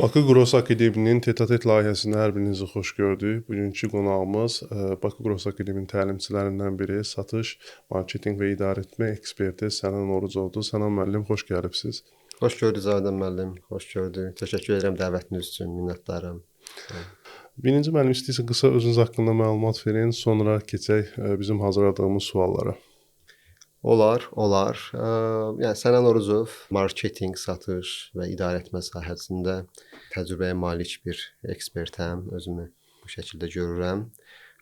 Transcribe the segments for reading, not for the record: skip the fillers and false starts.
Bakı Gross Akademinin Tetatet layihəsinə hər birinizi xoş gördük. Bugünkü qonağımız Bakı Gross Akademinin təlimçilərindən biri, satış, marketinq və idarəetmə eksperti Sənan Orucovdur. Sənan müəllim, xoş gəlibsiz. Xoş gördük Zadan müəllim, xoş gördük. Təşəkkür edirəm dəvətiniz üçün, minnətdaram. Birinci müəllim, istəyirsə qısa özünüz haqqında məlumat verin, sonra keçək bizim hazırladığımız suallara. Olar, olar. Yəni Sənan Orucov marketinq, satış və idarəetmə sahəsində təcrübəyə malik bir ekspertəm. Özümü bu şəkildə görürəm.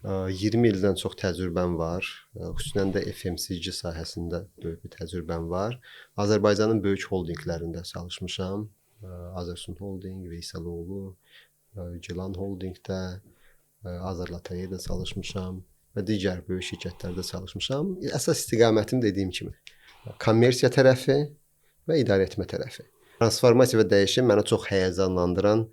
20 ildən çox təcrübəm var. Xüsusən də FMCG sahəsində böyük bir təcrübəm var. Azərbaycanın böyük holdinqlərində çalışmışam. Azersun Holding, Veysəloğlu, Gilan Holdingdə, Azərloteredə çalışmışam və digər böyük şirkətlərdə çalışmışam. Əsas istiqamətim dediyim kimi kommersiya tərəfi və idarəetmə tərəfi. Transformasiya və dəyişim məni çox həyəcanlandıran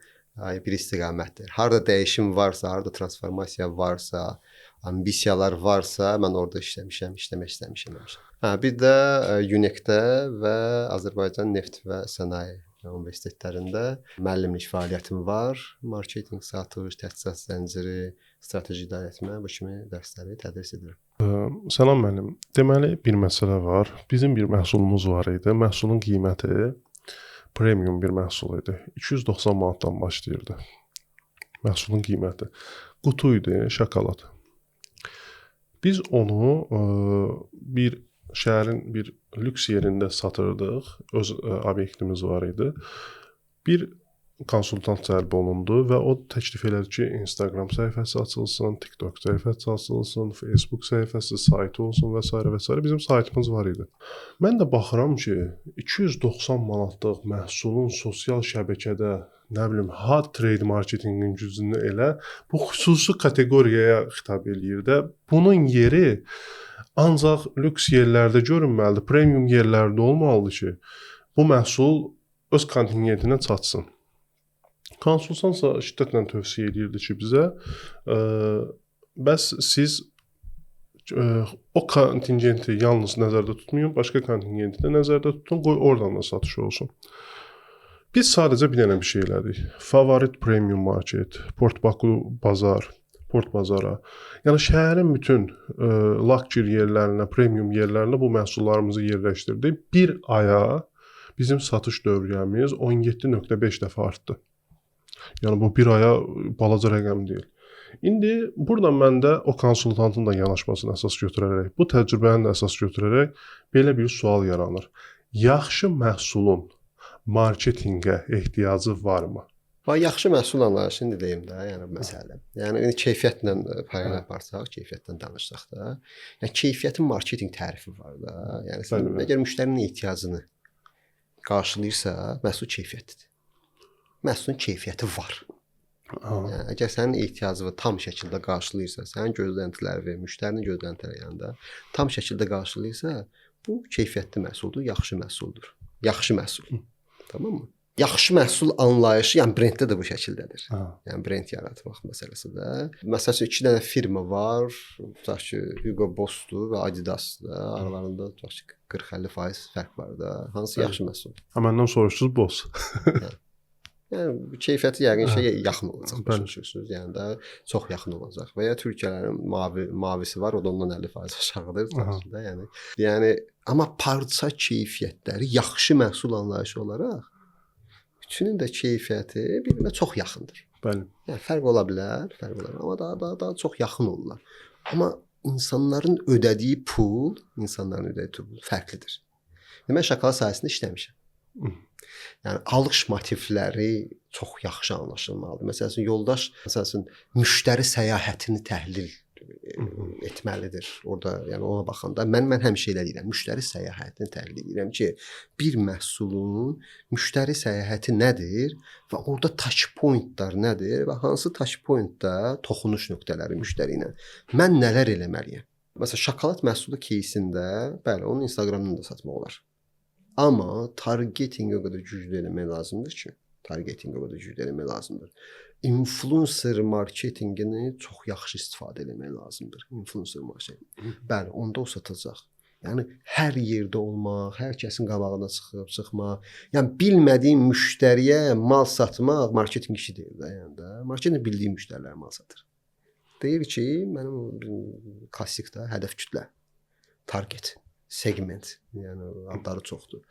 bir istiqamətdir. Harda dəyişim varsa, harda transformasiya varsa, ambisiyalar varsa, mən orada işləmişəm, işləmək istəmişəm həmişə. Hə, bir də UNEC-də və Azərbaycan Neft və Sənaye Universitetlərində müəllimlik fəaliyyətim var. Marketinq, satış, təchizat zənciri, strateji idarəetmə bu kimi dərsləri tədris edirəm. Sənan müəllim, deməli bir məsələ var. Bizim bir məhsulumuz var idi. Məhsulun qiyməti premium bir məhsul idi. 290 manatdan başlayırdı. Məhsulun qiyməti. Qutu idi, şokolad. Biz onu bir şəhərin bir lüks yerində satırdıq. Öz obyektimiz var idi. Bir konsultant cəlb olundu və o təklif elədi ki, Instagram səhifəsi açılsın, TikTok səhifəsi açılsın, Facebook səhifəsi, saytı olsun və s. və s. Bizim saytımız var idi. Mən də baxıram ki, 290 manatlıq məhsulun sosial şəbəkədə, nə bilim, hard trade marketinqin gücünü elə bu xüsusi kateqoriyaya xitab eləyir də. Bunun yeri ancaq lüks yerlərdə görünməlidir, premium yerlərdə olmalıdır ki, bu məhsul öz kontingentinə çatsın. Konsultantsa şiddətlə tövsiyə edirdi ki, bizə, bəs siz o kontingenti yalnız nəzərdə tutmayın, başqa kontingenti də nəzərdə tutun, qoy oradan da satış olsun. Biz sadəcə bir dənə bir şey elədik. Favorit Premium Market, Port Baku Bazar, Port Bazara. Yəni şəhərin bütün luxury yerlərinə, premium yerlərinə bu məhsullarımızı yerləşdirdik. Bir aya bizim satış dövriyyəmiz 17.5 dəfə artdı. Yəni bu bir aya balaca rəqəm deyil. İndi buradan mən də o konsultantın da yanaşmasını əsas götürərək, bu təcrübəni də əsas götürərək belə bir sual yaranır. Yaxşı məhsulun marketinqə ehtiyacı varmı? Va, yaxşı məhsul anlayışını deyim də, yəni bu məsələ. Yəni indi keyfiyyətlə paralel aparsaq, keyfiyyətdən danışsaq da, yəni keyfiyyətin marketinq tərifi var da. Yəni sən əgər müştərinin ehtiyacını qarşılayırsa, məhsul keyfiyyətlidir. Məhsulun keyfiyyəti var. Yəni əgər sənin ehtiyacını tam şəkildə qarşılayırsa, sənin gözləntiləri, müştərinin gözləntiləri yanında tam şəkildə qarşılayırsa, bu keyfiyyətli məhsuldur, yaxşı məhsuldur. Yaxşı məhsul. Tamam mı? Yaxşı məhsul anlayışı, yəni brenddə də bu şəkildədir. Yəni brend yaratmaq məsələsi də. Məsəl üçün 2 dənə firma var, tutaq ki, Hugo Boss-dur və Adidas-dur. Aralarında tutaq ki 40-50% fərq var da. Hansı yaxşı məhsuldur? Ha, məndən soruşdunuz Boss. Yəni keyfiyyəti yəqin ki yaxın olacaq, başa düşürsünüz. Yəni də çox yaxın olacaq. Və ya Türkiyələrin mavisi var, o da ondan 50% aşağıdır tutaq da, yəni. Yəni amma parça keyfiyyətləri yaxşı məhsul anlayışı olaraq üçünün də keyfiyyəti bir-birinə çox yaxındır. Bəli. Yəni fərq ola bilər, fərq ola bilər, amma daha çox yaxın olurlar. Amma insanların ödədiyi pul, fərqlidir. Mən şokolad sahəsində işləmişəm. Yəni alış motivləri çox yaxşı anlaşılmalıdır. Məsəl üçün yoldaş, məsəl üçün müştəri səyahətini təhlil etməlidir. Orada yəni ona baxanda mən həmişə elə deyirəm. Müştəri səyahətini təhlil edirəm ki, bir məhsulun müştəri səyahəti nədir və orada touch pointlar nədir və hansı touch pointda toxunuş nöqtələri müştəri ilə. Mən nələr eləməliyəm? Məsələn, şokolad məhsulu кейsində, bəli, onu Instagramdan da satmaq olar. Amma targetinqi o qədər güclü eləmək lazımdır ki, Influencer marketinqini çox yaxşı istifadə eləmək lazımdır. Influencer marketinq. Bəli, onda o satacaq. Yəni hər yerdə olmaq, hər kəsin qabağına çıxıb çıxmaq, yəni bilmədiyin müştəriyə mal satmaq marketinq işi deyil də, yəni də. Marketinq bildiyi müştərilərə mal satır. Deyir ki, mənim klassikdə hədəf kütlə, target, segment, yəni adları çoxdur.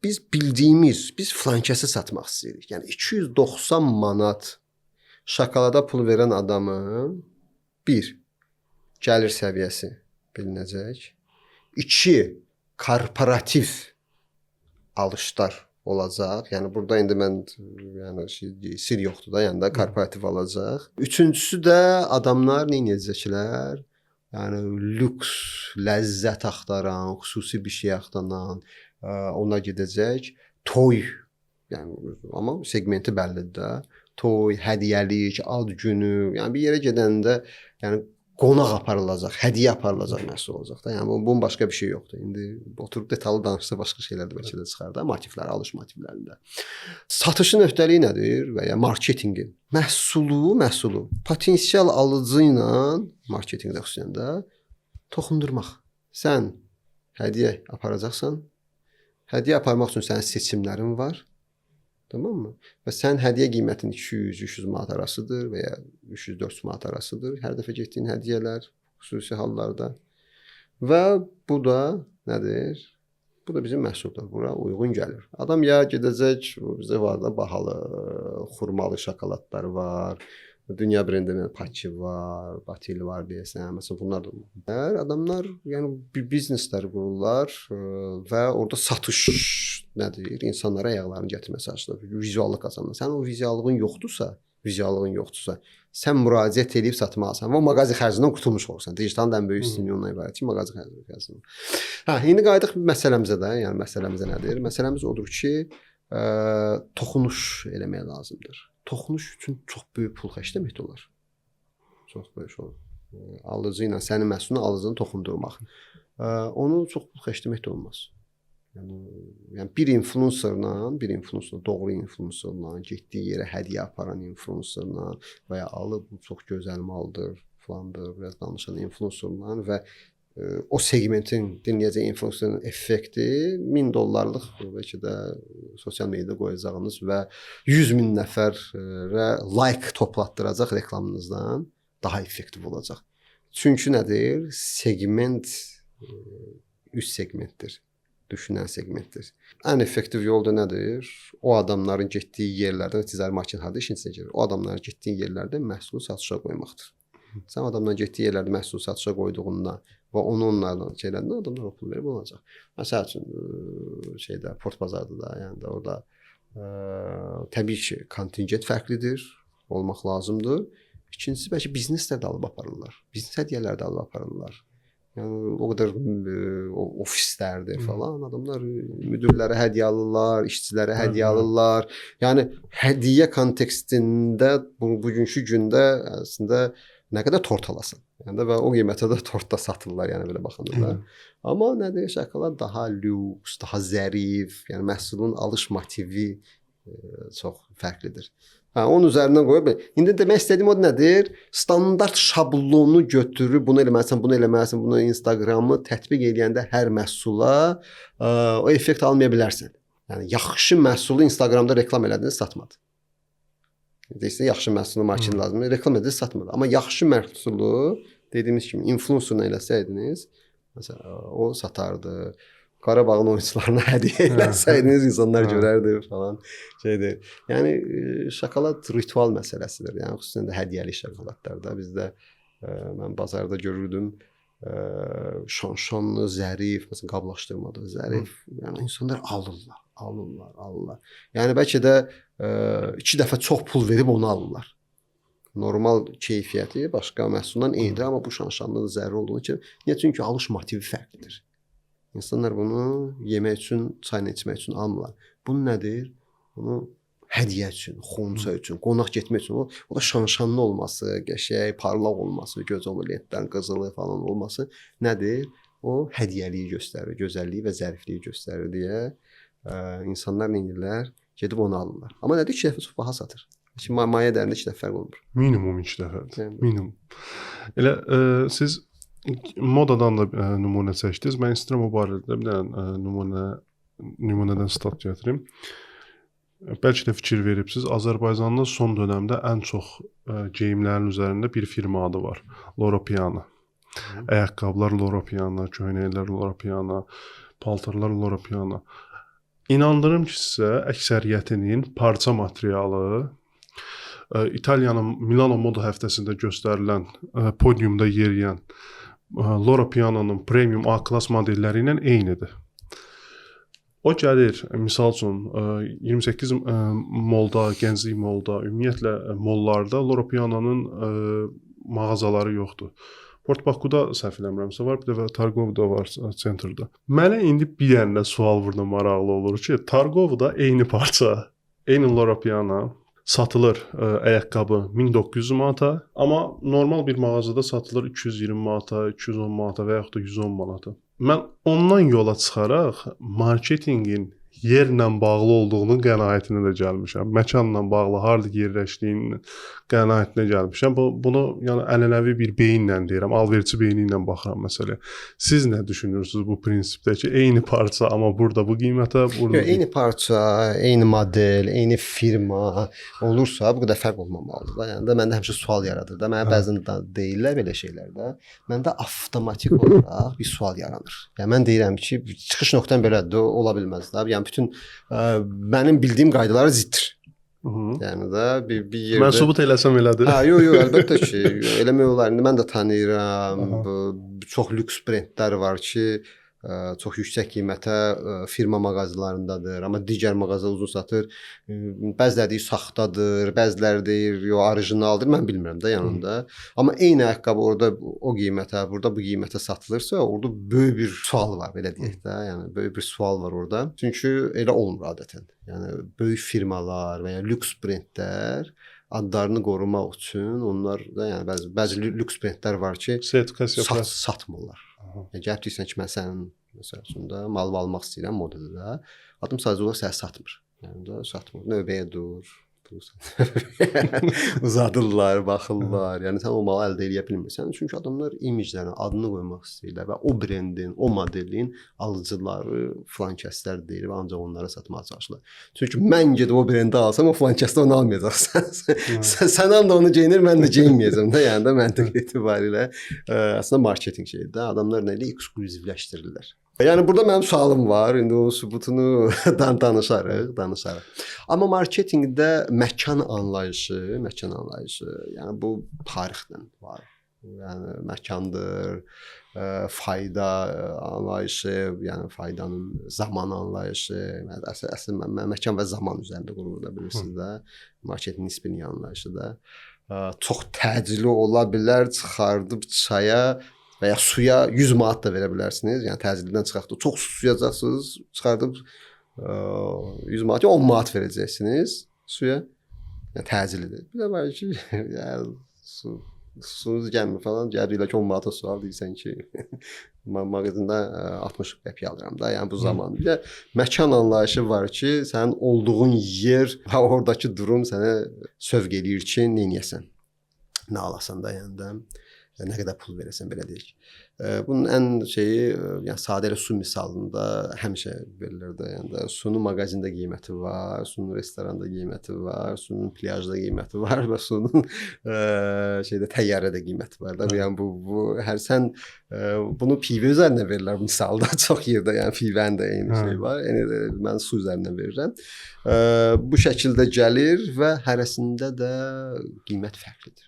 Biz bildiyimiz, biz filankəsi satmaq istəyirik. Yəni 290 manat şokolada pul verən adamın bir, gəlir səviyyəsi bilinəcək. 2, korporativ alışlar olacaq. Yəni burada indi mən yəni sir yoxdur da, yəni da korporativ alacaq. Üçüncüsü də adamlar nə edəcəklər? Yəni lüks, ləzzət axtaran, xüsusi bir şey axtaran, ona gedəcək. Toy, yəni amma segmenti bəllidir də. Toy, hədiyyəlik, ad günü, yəni bir yerə gedəndə, yəni qonaq aparılacaq, hədiyyə aparılacaq məhsul olacaq da. Yəni bunun başqa bir şey yoxdur. İndi oturub detallı danışsa başqa şeylər də bəlkə də çıxar da, motivlər, alış motivlərində. Satışın öhdəliyi nədir və ya marketinqin? Məhsulu potensial alıcı ilə marketinqdə xüsusən də toxundurmaq. Sən hədiyyə aparacaqsan. Hədiyyə aparmaq üçün sənin seçimlərin var. Tamam mı? Və sənin hədiyyə qiymətin 200-300 manat arasıdır və ya 300-400 manat arasıdır. Hər dəfə getdiyin hədiyyələr xüsusi hallarda. Və bu da nədir? Bu da bizim məhsuldur. Bura uyğun gəlir. Adam ya gedəcək, bizdə var da bahalı xurmalı şokoladlar var. Dünya brendinin Paçi var, Batil var deyəsən. Məsələn bunlar da. Adamlar yəni bir bizneslər qururlar və orada satış nədir? İnsanlara ayaqlarını gətirməyə çalışırlar. Vizuallıq qazanırlar. Sənin o vizuallığın yoxdursa, sən müraciət edib satmalısan və o mağaza xərcindən qurtulmuş olursan. Digitalın ən böyük üstünlüyü ondan ibarət ki, mağaza xərcindən. Hə, indi qayıdıq məsələmizə də. Yəni məsələmizə nədir? Məsələmiz odur ki, toxunuş eləmək lazımdır. Toxunuş üçün çox böyük pul xərcləmək də olar. Çox böyük olur. Alıcı ilə sənin məhsulunu alıcını toxundurmaq. Onu çox pul xərcləmək də olmaz. Yəni bir influencerla, doğru influencerla, getdiyi yerə hədiyyə aparan influencerla və ya alıb bu çox gözəl maldır, filandır, biraz danışan influencerla və o segmentin dinləyəcək influencerin effekti $1000 bəlkə də sosial mediada qoyacağınız və 100.000 nəfərə like toplatdıracaq reklamınızdan daha effektiv olacaq. Çünki nədir? Segment üst segmentdir. Düşünən segmentdir. Ən effektiv yol da nədir? O adamların getdiyi yerlərdə, ticari marketinq harda işin içinə girir? O adamların getdiyi yerlərdə məhsulu satışa qoymaqdır. Sən adamların getdiyi yerlərdə məhsulu satışa qoyduğunda və onu onlardan şeylərdən adamlar o pul verib olacaq. Məsəl üçün şeydə Port Bazarda da, yəni də orada təbii ki, kontingent fərqlidir, olmaq lazımdır. İkincisi bəlkə bizneslər də alıb aparırlar. Biznes hədiyyələr də alıb aparırlar. Yəni o qədər ofislərdir falan, adamlar müdirlərə hədiyyə alırlar, işçilərə hədiyyə alırlar. Yəni hədiyyə kontekstində bugünkü gündə əslində nə qədər tort alasan. Yəni də və o qiymətə də tort da satırlar, yəni belə baxanda da. Amma nədir, şokolad daha lüks, daha zərif, yəni məhsulun alış motivi çox fərqlidir. Hə, onun üzərindən qoyub. İndi demək istədiyim o nədir? Standart şablonu götürüb bunu eləməlisən, bunu eləməlisən, bunu Instagramı tətbiq eləyəndə hər məhsula o effekt almaya bilərsən. Yəni yaxşı məhsulu Instagramda reklam elədiniz, satmadı. Deyirsən, yaxşı məhsulu marketinq lazımdır, reklam ediniz, satmadı. Amma yaxşı məhsulu dediyimiz kimi influencerla eləsəydiniz, məsələn, o satardı. Qarabağın oyunçularına hədiyyə eləsəydiniz, insanlar görərdi falan. Şeydir. Yəni şokolad ritual məsələsidir. Yəni xüsusən də hədiyyəli şokoladlarda bizdə mən bazarda görürdüm şanşanlı, zərif, məsələn qablaşdırmada zərif. Yəni insanlar alırlar. Yəni bəlkə də 2 dəfə çox pul verib onu alırlar. Normal keyfiyyəti başqa məhsulla eynidir, amma bu şanşanlı zərif olduğu üçün. Niyə? Çünki alış motivi fərqlidir. İnsanlar bunu yemək üçün, çayla içmək üçün almırlar. Bu nədir? Bunu hədiyyə üçün, xonça üçün, qonaq getmək üçün. O da şanşanlı olması, qəşəng, parlaq olması, gözəl lentlərin qızılı falan olması nədir? O hədiyyəliyi göstərir, gözəlliyi və zərifliyi göstərir deyə insanlar nə edirlər? Gedib onu alırlar. Amma nədir? 2 dəfə çox baha satır. Çünki maye dərində 2 dəfə fərq olmur. Minimum 2 dəfədir. Minimum. Elə siz Modadan da nümunə çəkdiniz. Mən istəyirəm o barədə bir dənə nümunədən stat gətirim. Bəlkə də fikir veribsiz. Azərbaycanda son dönəmdə ən çox geyimlərin üzərində bir firma adı var. Loro Piana. Ayaqqabılar Loro Piana, köynəklər Loro Piana, paltarlar Loro Piana. İnandırım ki, sizə əksəriyyətinin parça materialı İtaliyanın Milano moda həftəsində göstərilən podiumda yeriyən Loro Piana'nın premium A klass modelləri ilə eynidir. O gəlir, misal üçün 28 molda, Gənclik molda, ümumiyyətlə mollarda Loro Piana'nın mağazaları yoxdur. Port Bakuda səhv eləmirəmsə var, bir də Targovda var, sentrdə. Mənə indi bir dənə sual burada maraqlı olur ki, Targovda eyni parça, eyni Loro Piana satılır ayaqqabı 1900 manata, amma normal bir mağazada satılır 220 manata, 210 manata və yaxud da 110 manata. Mən ondan yola çıxaraq marketinqin yerlə bağlı olduğunun qənaətinə də gəlmişəm. Məkanla bağlı harda yerləşdiyinin qənaətinə gəlmişəm. Bunu yəni ənənəvi bir beyinlə deyirəm, alverçi beyni ilə baxıram məsələyə. Siz nə düşünürsünüz bu prinsipdə ki, eyni parça amma burada bu qiymətə, burada Yox, eyni parça, eyni model, eyni firma olursa bu qədər fərq olmamalıdır da. Yəni də məndə həmişə sual yaradır da. Mənə bəzən deyirlər belə şeylər də. Məndə avtomatik olaraq bir sual yaranır. Yəni mən deyirəm ki, çıxış nöqtəm belədir, ola bilməz də. Yəni bütün mənim bildiyim qaydalara ziddir. Yəni də bir yerdə mən sübut eləsəm elədir. Hə, yox, yox, əlbəttə ki, eləmək olar. İndi mən də tanıyıram. Çox lüks brendlər var ki, çox yüksək qiymətə firma mağazalarındadır, amma digər mağaza uzun satır. Bəziləri deyir saxtadır, bəziləri deyir yox orijinaldır. Mən bilmirəm də yanında. Amma eyni ayaqqabı orada o qiymətə, burada bu qiymətə satılırsa, orada böyük bir sual var, belə deyək də. Yəni böyük bir sual var orada. Çünki elə olmur adətən. Yəni böyük firmalar və ya lüks brendlər adlarını qorumaq üçün onlar da, yəni bəzi lüks brendlər var ki, sertifikasiya satmırlar. Yəni gəlib deyirsən ki, mən sənin məsəl üçün də mal almaq istəyirəm modeldə. Adam sadəcə olaraq sənə satmır. Yəni də satmır. Növbəyə dur. Uzadırlar, baxırlar. Yəni sən o malı əldə eləyə bilmirsən. Çünki adamlar imiclərinə adını qoymaq istəyirlər və o brendin, o modelin alıcıları filan kəslər deyil və ancaq onlara satmağa çalışırlar. Çünki mən gedib o brendi alsam, o filan kəsdə onu almayacaq. Sən da onu geyinir, mən də geyinməyəcəm də. Yəni də məntiq etibarilə əslində marketinq şeydir də. Adamlar nə ilə eksklüzivləşdirirlər. Yəni burada mənim sualım var. İndi onun sübutunu danışarıq. Amma marketinqdə məkan anlayışı, yəni bu tarixdən var. Yəni məkandır, fayda anlayışı, yəni faydanın zaman anlayışı, əslində məkan və zaman üzərində qurulur da bilirsiniz də. Marketinq nisbinin anlayışı da çox təcili ola bilər, çıxardıb çaya və ya suya 100 manat da verə bilərsiniz. Yəni təcildən çıxartdı. Çox susayacaqsınız, çıxardıb 100 manat, 10 manat verəcəksiniz suya. Yəni təcilidir. Bir də var ki, yəni suyunuz gəlmir falan, gəlirlər ki 10 manata su al, deyirsən ki, mən mağazında 60 qəpik alıram da. Yəni bu zaman. Bir də məkan anlayışı var ki, sənin olduğun yer və oradakı durum sənə sövq eləyir ki, nə eləyəsən, nə alasan da, yəni də nə qədər pul verəsən, belə deyək. Bunun ən şeyi, yəni sadə elə su misalında həmişə verilir də, yəni də suyun mağazində qiyməti var, suyun restoranda qiyməti var, suyun plyajda qiyməti var və suyun şeydə təyyarədə qiyməti var da. Yəni bu hər sən bunu pivə üzərinə verirlər misalda çox yerdə, yəni pivənin də eyni şey var. Yəni mən su üzərindən verirəm. Bu şəkildə gəlir və hərəsində də qiymət fərqlidir.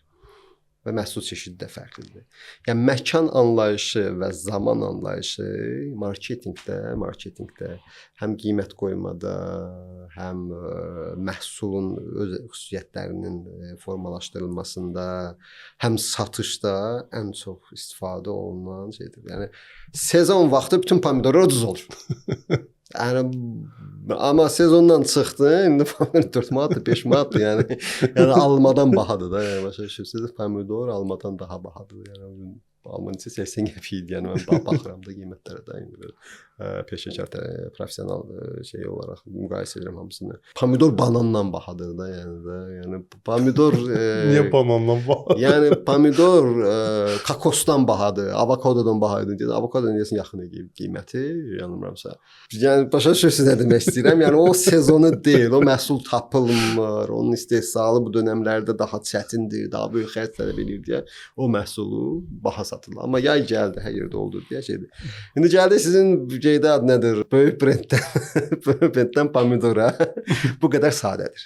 Və məhsul çeşidi də fərqlidir. Yəni məkan anlayışı və zaman anlayışı marketinqdə həm qiymət qoymada, həm məhsulun öz xüsusiyyətlərinin formalaşdırılmasında, həm satışda ən çox istifadə olunan şeydir. Yəni sezon vaxtı bütün pomidorlar ucuz olur. Yəni amma sezondan çıxdı, indi pomidor 4 manatdır, 5 manatdır, yəni almadan bahadır da, yəni başa düşürsünüz, pomidor almadan daha bahadır, yəni Alman isə 80 qəpik idi. Yəni mən baxıram da qiymətlərə də indi belə peşəkar, professional şey olaraq müqayisə edirəm hamısını. Pomidor banandan bahadır da, yəni də. Yəni pomidor niyə banandan bahadır? Yəni pomidor kokosdan bahadır, avokadodan bahadır. Yəni avokadonun deyəsən yaxın qiyməti, yanılmıramsa. Yəni başa düşürsüz nə demək istəyirəm? Yəni o sezonu deyil, o məhsul tapılmır, onun istehsalı bu dönəmlərdə daha çətindir, daha böyük xərc tələb eləyir deyə o məhsulu baha satırlar. Amma yay gəldi, hər yerdə oldu deyə şeydir. İndi gəldi sizin qeydə ad nədir? Böyük brenddən, böyük brenddən pomidora. Bu qədər sadədir.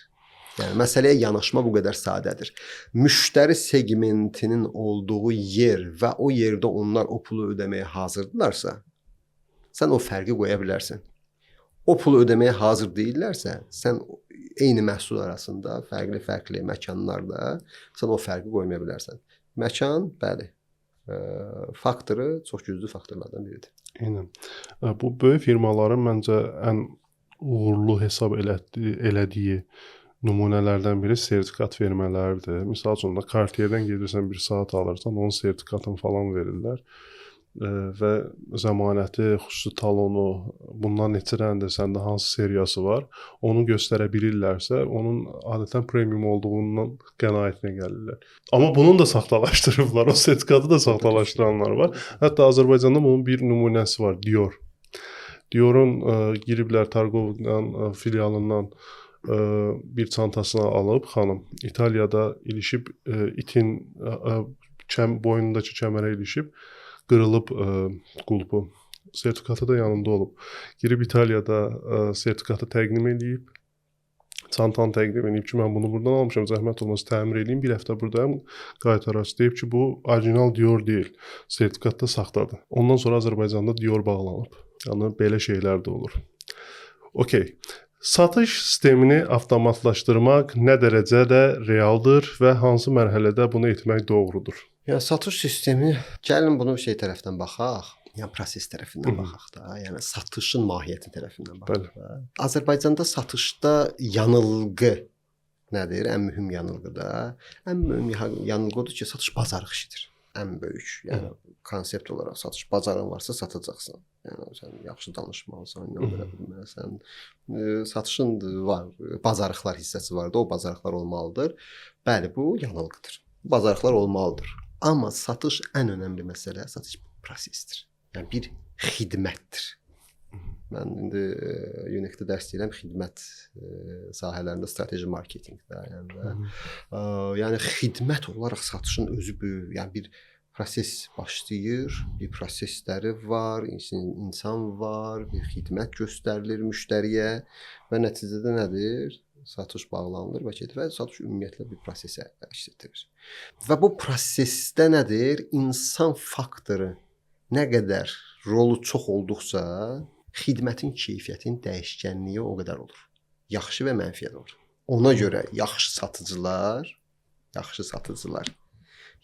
Yəni məsələyə yanaşma bu qədər sadədir. Müştəri segmentinin olduğu yer və o yerdə onlar o pulu ödəməyə hazırdılarsa, sən o fərqi qoya bilərsən. O pulu ödəməyə hazır deyillərsə, sən eyni məhsul arasında fərqli-fərqli məkanlarda sən o fərqi qoymaya bilərsən. Məkan, bəli, faktoru çox güclü faktorlardan biridir. Eynən. Bu böyük firmaların məncə ən uğurlu hesab elədiyi nümunələrdən biri sertifikat vermələridir. Misal üçün da Cartier-dən gedirsən bir saat alırsan, onun sertifikatını falan verirlər. Və zəmanəti, xüsusi talonu, bundan neçə dənədir, səndə hansı seriyası var, onu göstərə bilirlərsə, onun adətən premium olduğundan qənaətinə gəlirlər. Amma bunun da saxtalaşdırıblar, o sertifikatı da saxtalaşdıranlar var. Hətta Azərbaycanda bunun bir nümunəsi var, Dior. Diorun giriblər Targovdan, filialından bir çantasını alıb xanım, İtaliyada ilişib, itin boynundakı kəmərə ilişib, qırılıb qulpu. Sertifikatı da yanında olub. Girib İtaliyada sertifikatı təqdim eləyib, çantanı təqdim eləyib ki, mən bunu buradan almışam, zəhmət olmasa təmir eləyim, bir həftə buradayam, qaytarası. Deyib ki, bu orijinal Dior deyil, sertifikat da saxtadır. Ondan sonra Azərbaycanda Dior bağlanıb. Yəni, belə şeylər də olur. Okey. Satış sistemini avtomatlaşdırmaq nə dərəcədə realdır və hansı mərhələdə bunu etmək doğrudur? Yəni satış sistemi, gəlin bunu şey tərəfdən baxaq, yəni proses tərəfindən baxaq da, yəni satışın mahiyyəti tərəfindən baxaq da. Azərbaycanda satışda yanılgı nədir? Ən mühüm yanılgı da. Ən mühüm yanılgı odur ki, satış bazarlıq işidir. Ən böyük, yəni konsept olaraq satış bacarın varsa satacaqsan. Yəni sən yaxşı danışmalısan, inandıra bilməlisən. Satışın var, bazarlıqlar hissəsi var da, o bazarlıqlar olmalıdır. Bəli, bu yanılgıdır. Bazarlıqlar olmalıdır. Amma satış ən önəmli məsələ, satış prosesdir. Yəni bir xidmətdir. Mən indi UNEC-də dərs deyirəm, xidmət sahələrində strateji marketinqdə, yəni yəni xidmət olaraq satışın özü böyük, yəni bir proses başlayır, bir prosesləri var, insan var, bir xidmət göstərilir müştəriyə və nəticədə nədir? Satış bağlanılır və gedir və satış ümumiyyətlə bir prosesə əks etdirir. Və bu prosesdə nədir? İnsan faktoru nə qədər rolu çox olduqca xidmətin keyfiyyətinin dəyişkənliyi o qədər olur. Yaxşı və mənfiyə doğru. Ona görə yaxşı satıcılar,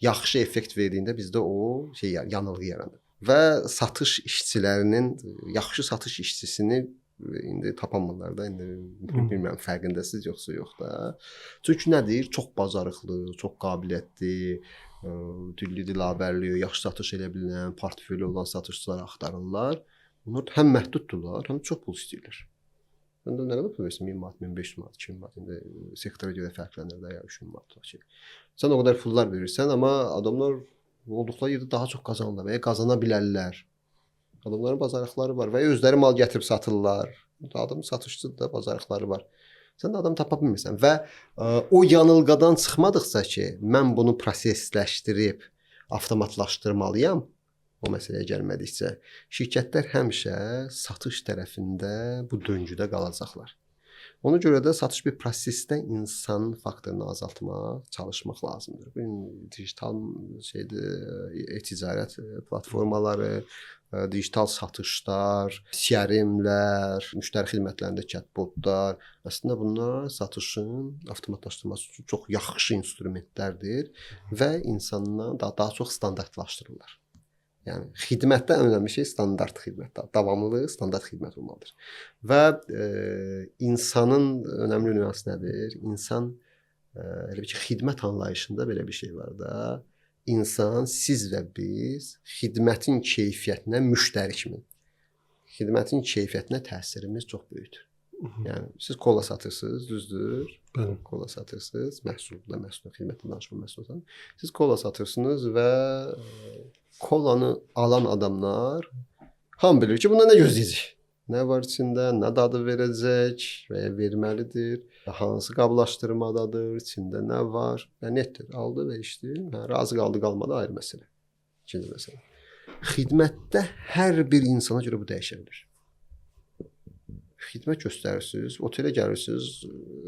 yaxşı effekt verdiyində bizdə o şey yanılgı yaranır. Və satış işçilərinin, yaxşı satış işçisini indi tapamırlar da, indi bilmirəm fərqindəsiz yoxsa yox da. Çünki nədir? Çox bacarıqlı, çox qabiliyyətli, dilli dilavərli, yaxşı satış eləyə bilən, portföyü olan satışçılar axtarırlar. Bunlar həm məhduddurlar, həm çox pul istəyirlər. Sən də nə qədər pul versin? 1000 manat, 1500 manat, 2000 manat, indi sektora görə fərqlənir də, ya 3000 manat tutaq ki. Sən o qədər pullar verirsən, amma adamlar olduqları yerdə daha çox qazanırlar və ya qazana bilərlər. Adamların bazarlıqları var və ya özləri mal gətirib satırlar. Adam satışçıdır da, bazarlıqları var. Sən də adam tapa bilmirsən və o yanılğadan çıxmadıqca ki, mən bunu prosesləşdirib avtomatlaşdırmalıyam, o məsələyə gəlmədikcə şirkətlər həmişə satış tərəfində bu döngüdə qalacaqlar. Ona görə də satış bir prosesdə insanın faktorunu azaltmaq, çalışmaq lazımdır. Bu gün digital şeydir, e-ticarət platformaları, digital satışlar, CRM-lər, müştəri xidmətlərində chatbotlar, əslində bunlar satışın avtomatlaşdırılması üçün çox yaxşı instrumentlərdir və insandan daha çox standartlaşdırırlar. Yəni xidmətdə ən önəmli şey standart xidmət, davamlı standart xidmət olmalıdır. Və insanın önəmli nüansı nədir? İnsan elə bir ki, xidmət anlayışında belə bir şey var da. İnsan, siz və biz xidmətin keyfiyyətinə müştəri kimi, xidmətin keyfiyyətinə təsirimiz çox böyükdür. Yəni siz kola satırsınız, düzdür? Bəli. Kola satırsınız, məhsulda, məhsul xidmətdən danışmıram, məhsul satın. Siz kola satırsınız və kolanı alan adamlar hamı bilir ki, bundan nə gözləyəcək? Nə var içində, nə dadı verəcək və ya verməlidir, hansı qablaşdırmadadır, içində nə var? Və netdir, aldı və içdi. Hə, razı qaldı, qalmadı ayrı məsələ. İkinci məsələ. Xidmətdə hər bir insana görə bu dəyişə bilər. Xidmət göstərirsiniz, otelə gəlirsiniz,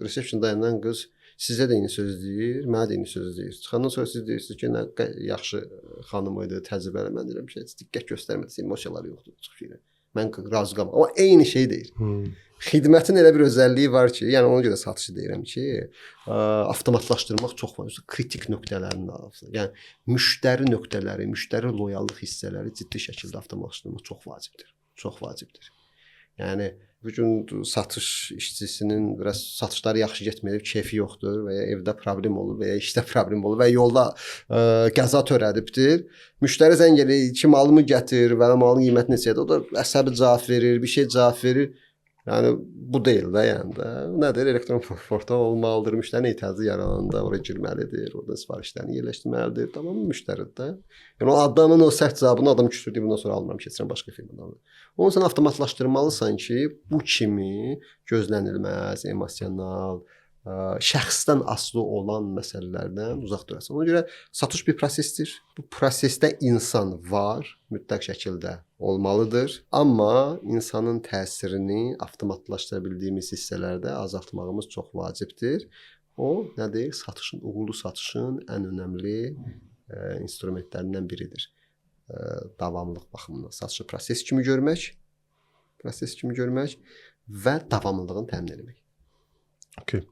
reception dayanan qız sizə də eyni söz deyir, mənə də eyni söz deyir. Çıxandan sonra siz deyirsiniz ki, nə yaxşı xanım idi, təcrübəli. Mən deyirəm ki, heç diqqət göstərmədi, emosiyaları yoxdur, çıxıb gedir. Mən razı qalmam. Amma eyni şey deyir. Xidmətin elə bir özəlliyi var ki, yəni ona görə satışı deyirəm ki, avtomatlaşdırmaq çox var. Kritik nöqtələrini alırsınız. Yəni müştəri nöqtələri, müştəri loyallıq hissələri ciddi şəkildə avtomatlaşdırmaq çox vacibdir. Çox vacibdir. Yəni bu gün satış işçisinin biraz satışları yaxşı getməyib, keyfi yoxdur və ya evdə problem olub və ya işdə problem olub və ya yolda qəza törədibdir. Müştəri zəng eləyir ki, malımı gətir və malın qiyməti neçədir? O da əsəbi cavab verir, bir şey cavab verir. Yəni bu deyil də, yəni də. Nədir? Elektron portal olmalıdır. Müştərinin ehtiyacı yarananda ora girməlidir, orada sifarişlərini yerləşdirməlidir. Tamam müştəridir də. Yəni o adamın o sərt cavabını adam küsürdü, bundan sonra almıram, keçirəm başqa firmadan. Onu sən avtomatlaşdırmalısan ki, bu kimi gözlənilməz, emosional, şəxsdən asılı olan məsələlərdən uzaq durasan. Ona görə satış bir prosesdir. Bu prosesdə insan var, mütləq şəkildə olmalıdır. Amma insanın təsirini avtomatlaşdıra bildiyimiz hissələrdə azaltmağımız çox vacibdir. O nədir? Satışın, uğurlu satışın ən önəmli instrumentlərindən biridir. Davamlılıq baxımından satışı proses kimi görmək, və davamlılığını təmin etmək. Okay.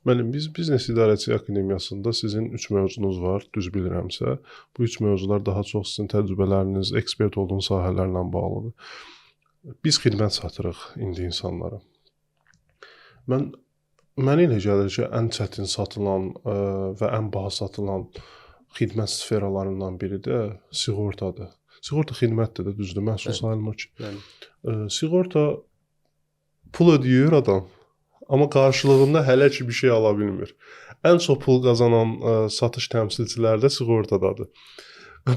Müəllim, biz Biznes İdarəçiliyi Akademiyasında sizin 3 mövzunuz var, düz bilirəmsə. Bu 3 mövzular daha çox sizin təcrübələriniz, ekspert olduğunuz sahələrlə bağlıdır. Biz xidmət satırıq indi insanlara. Mənə elə gəlir ki, ən çətin satılan və ən baha satılan xidmət sferalarından biri də sığortadır. Sığorta xidmətdir də, düzdür, məhsul sayılmır ki. Bəli. Sığorta pul ödəyir adam. Amma qarşılığında hələ ki bir şey ala bilmir. Ən çox pul qazanan satış təmsilçiləri də sığortadadır.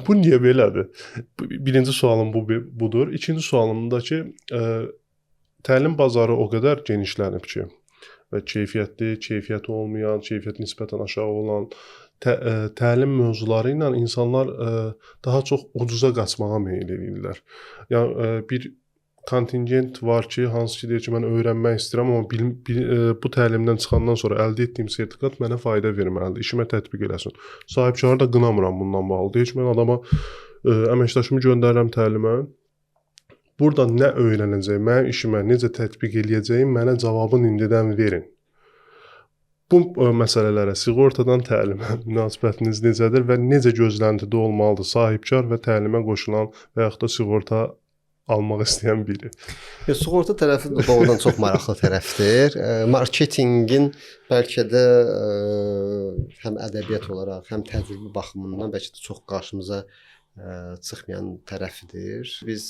Bu niyə belədir? Birinci sualım budur. İkinci sualım da ki, təlim bazarı o qədər genişlənib ki və keyfiyyətli, keyfiyyəti olmayan, keyfiyyəti nisbətən aşağı olan təlim mövzuları ilə insanlar daha çox ucuza qaçmağa meyil edirlər. Yəni bir kontingent var ki, hansı ki deyir ki, mən öyrənmək istəyirəm, amma bu təlimdən çıxandan sonra əldə etdiyim sertifikat mənə fayda verməlidir, işimə tətbiq eləsin. Sahibkarı da qınamıram bundan bağlı. Deyir ki, mən adama əməkdaşımı göndərirəm təlimə. Burada nə öyrənəcək, mənim işimə necə tətbiq eləyəcəyim, mənə cavabını indidən verin. Bu məsələlərə sığortadan təlimə münasibətiniz necədir və necə gözləntidə olmalıdır sahibkar və təlimə qoşulan və yaxud da sığorta almaq istəyən biri? Sığorta tərəfi doğrudan çox maraqlı tərəfdir. Marketinqin bəlkə də həm ədəbiyyat olaraq, həm təcrübə baxımından bəlkə də çox qarşımıza çıxmayan tərəfidir. Biz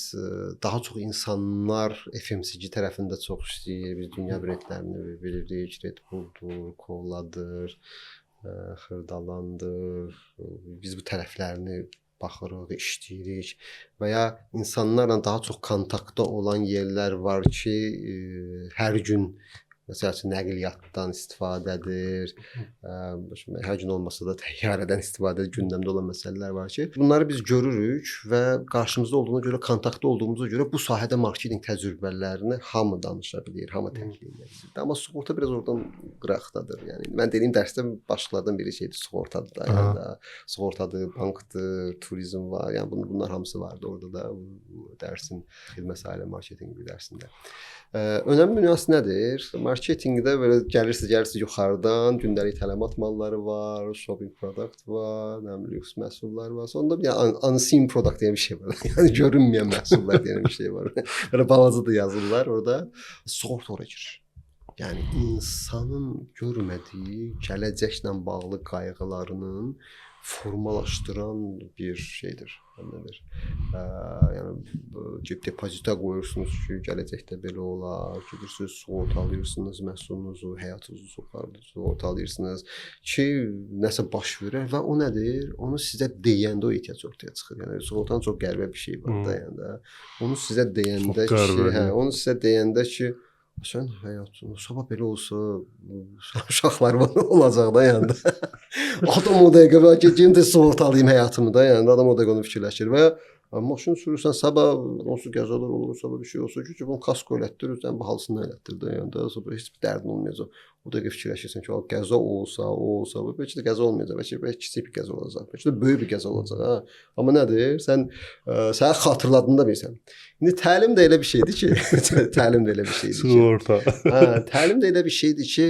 daha çox insanlar FMCG tərəfində çox işləyir. Biz dünya brendlərini bilirik. Red Bull'dur, Cola'dır, Xırdalandır. Biz bu tərəflərini baxırıq, işləyirik və ya insanlarla daha çox kontaktda olan yerlər var ki, hər gün məsəl üçün nəqliyyatdan istifadədir, hər gün olmasa da təyyarədən istifadə, gündəmdə olan məsələlər var ki, bunları biz görürük və qarşımızda olduğuna görə, kontaktda olduğumuza görə bu sahədə marketinq təcrübələrini hamı danışa bilir, hamı təhlil edə bilir. Amma sığorta biraz oradan qıraqdadır. Yəni mən dediyim dərsdə başlıqlardan biri şeydir, sığortadır da, yəni da, sığortadır, bankdır, turizm var. Yəni bunlar hamısı vardı orada da bu dərsin, xidmət sahələri marketinqi dərsində. Önəmli nüans nədir? Marketinqdə belə gəlirsiniz yuxarıdan, gündəlik tələmat malları var, shopping product var, nə bilim lüks məhsullar var. Sonda bir unseen product deyə bir şey var. Yəni görünməyən məhsullar deyə bir şey var. Belə balaca da yazırlar orada. Sığorta ora girir. Yəni insanın görmədiyi gələcəklə bağlı qayğılarının formalaşdıran bir şeydir. Nədir? Yəni cib depozitə qoyursunuz ki, gələcəkdə belə olar, gedirsiniz, sığortalayırsınız məhsulunuzu, həyatınızı sığortalayırsınız ki, nəsə baş verər və o nədir? Onu sizə deyəndə o ehtiyac ortaya çıxır. Yəni sığortanın çox qəribə bir şey var da, yəni də. Onu sizə deyəndə ki, hə, onu sizə deyəndə ki, sən həyatın sabah belə olsa, uşaqlarıma nə olacaq da, yəni də. Adam o dəqiqə bəlkə gedim də sığortalayım həyatımı da, yəni adam o dəqiqə onu fikirləşir və maşın sürürsən, sabah onsuz qəzalar olur, sabah bir şey olsa ki, bunu kasko elətdir, sən bahalısını elətdir də, yəni də sabah heç bir dərdin olmayacaq. O dəqiqə fikirləşirsən ki, qəza olsa, o olsa, bəlkə də qəza olmayacaq, bəlkə kiçik bir qəza olacaq, bəlkə də böyük bir qəza olacaq, ha. Amma nədir? Sən sənə xatırladığında bilirsən. İndi təlim də elə bir şeydir ki, təlim də elə bir şeydir ki. Sığorta. Hə, təlim də elə bir şeydir ki,